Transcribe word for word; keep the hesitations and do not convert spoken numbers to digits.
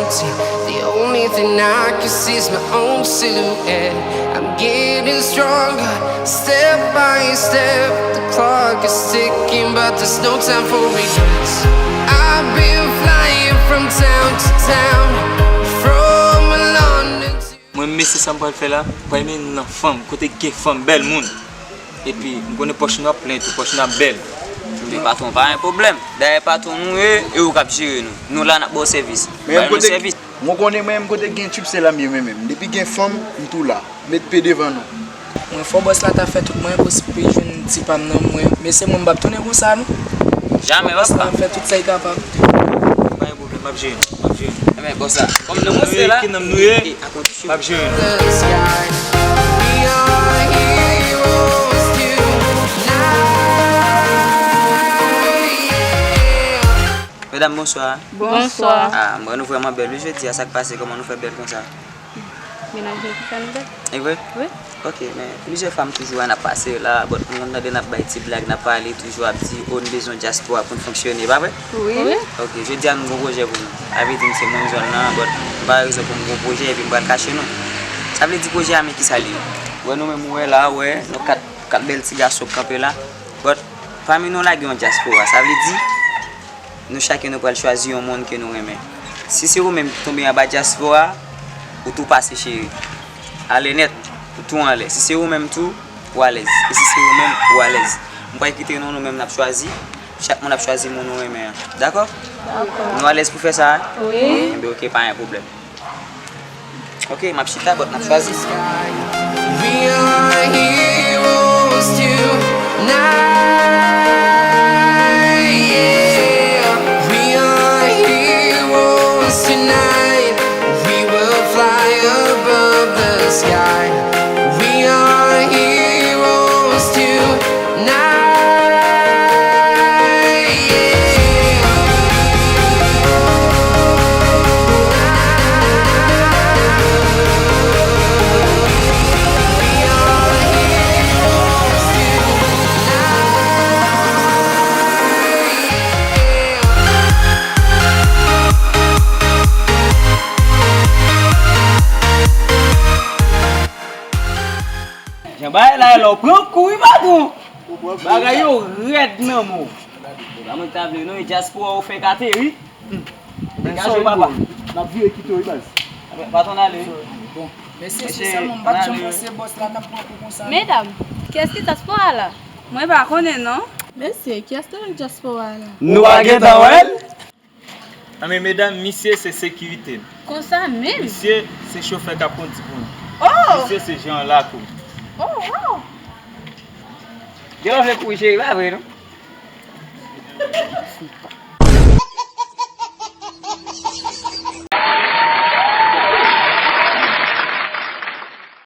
The only thing I can see is my own silhouette. I'm getting stronger, step by step. The clock is ticking, but there's no time for regrets. I've been flying from town to town, from London to Mwen menm mesye sa m pral fè la, m pral mennen nan fanm, kote gen fanm, bèl moun. Epi, m konnen pòch nou ap plen tou, pòch nou ap bèl. Men patwon, pa gen pwoblèm. Dayè patwon nou ye, e ou k ap jere nou. Nou la n ap ba w sèvis. Ba nou sèvis. Mwen konnen mwen menm kote gen tchip se la m ye mwen menm. Depi gen fanm, m tou la. Met pe devan nou. Mwen fò bòs la ta fè tout mwayen posib pou l jwenn ti pa m nan mwen. Men se mwen m p ap tounen konsa non. Jamè papa. Bòs la ap fè tout sa l kapab. Pa gen pwoblèm, m ap jere nou, m ap jere nou. Ebyen bòs la, kòm nou monte la, ki nonm nou ye? M ap jere nou. Medam, bonswa. Bonswa. Ah, m wè nou vrèman bèl wi jodi a, sa k pase, kòman nou fè bèl konsa? Mennaj mwen ki fè nou bèl. E vre? Wi. Ok, men plizyè fwa m toujou wè n ap pase la, but m konn tande n ap bay ti blag, n ap pale, toujou ap di, o, n bezwen dyaspora pou n fonksyone, pa vre? Wi. Wi. Ok, jodi a nou gon pwojè pou nou. Sa vle di m se moun zòn nan, but m pa gen rezon pou m gon pwojè epi m pral kache non. Sa vle di pwojè a men kisa l ye? Wè nou menm ou wè la, ou wè, nou kat, kat bèl ti gason k kanpe la, but pami nou la gen yon dyaspora, sa vle di, nou chak nou pral chwazi yon moun ke nou renmen. Si se ou menm ki tonbe anba dyaspora, ou tou pase cheri. Ale nèt, ou tou anlè. Si se ou menm tou, ou alèz. E si se ou menm, ou alèz. M pral kite nou, nou menm n ap chwazi. Chak moun ap chwazi moun nou renmen an. Dakò? Dakò. Nou alèz pou fè sa a? Wi. Enben ok, pa gen pwoblèm. Ok, m ap chita, but n ap chwazi. We are heroes tonight, yeah. We are heroes tonight. We will fly above the sky. We are heroes tonight, yeah. Jan bagay la ye la, w pran kou wi patwon. Bagay yo rèd nan men w. Pa mwen ki ta vle non, e dyaspora ou fenk ateri. Degaje w papa. N ap vire kite w wi baz. Patwon n ale wi. Bon, mesye, espesyalman m pa t janm panse bòs la t ap pran kou konsa non. Medam, kiyès ki dyaspora la? Mwen pa konnen non. Mesye, kiyès ki nan dyaspora la? Nou pa gentan wè l? Anben medam, misye se sekirite m. Konsa menm? Misye se chofè k ap kondi pou nou. Oh! Misye se jeran lakou. Oh, wow! Gen lè w vle kouri cheri, pa vre non?